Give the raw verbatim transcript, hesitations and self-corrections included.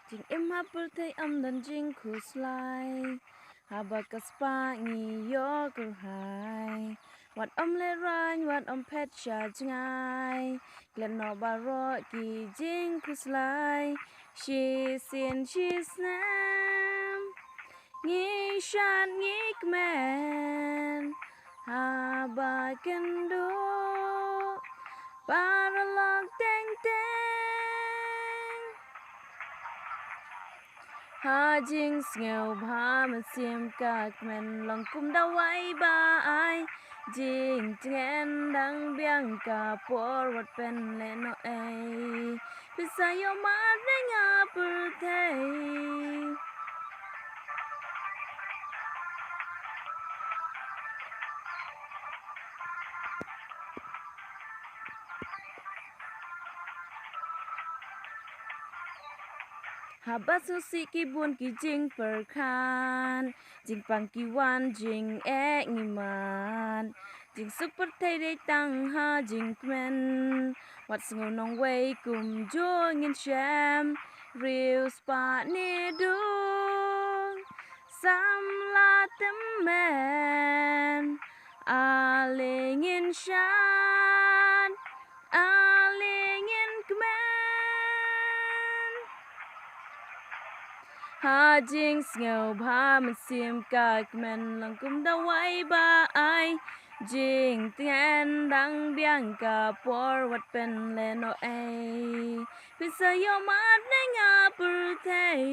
Jingim ha pyrthei ym don jingkhuslai. Haba ka spah ngi ïoh kyrhai. Wat ym lehraiñ, wat ym phet sha jngai. Klet noh baroh ki jingkhuslai. Shisien shisnem ngi shad ngi kmen. Haba kynduh paralok teng teng. Ha jingsngewbha mynsiem ka kmen long kum dawai ba ai. Jingtngen dang biang ka por wat pynlehnohei. Pisa ïoh marneng ha pyrthei. Haba sngewsih ki bun ki jingpyrkhat. Jingpang ki wan jingeh ngi mad. Jingsuk pyrthei dei tang ha jingkmen. Wat sngew nongwei kumjuh ngin shem. Riewspah ne dung samla tymmen. Ale ngin shad, ale ngin kmen. Ha jingsngewbha mynsiem ka kmen long kum dawai ba ai. Jingtngen dang biang ka por wat pynlehnohei. Pisa ïoh marneng ha pyrthei.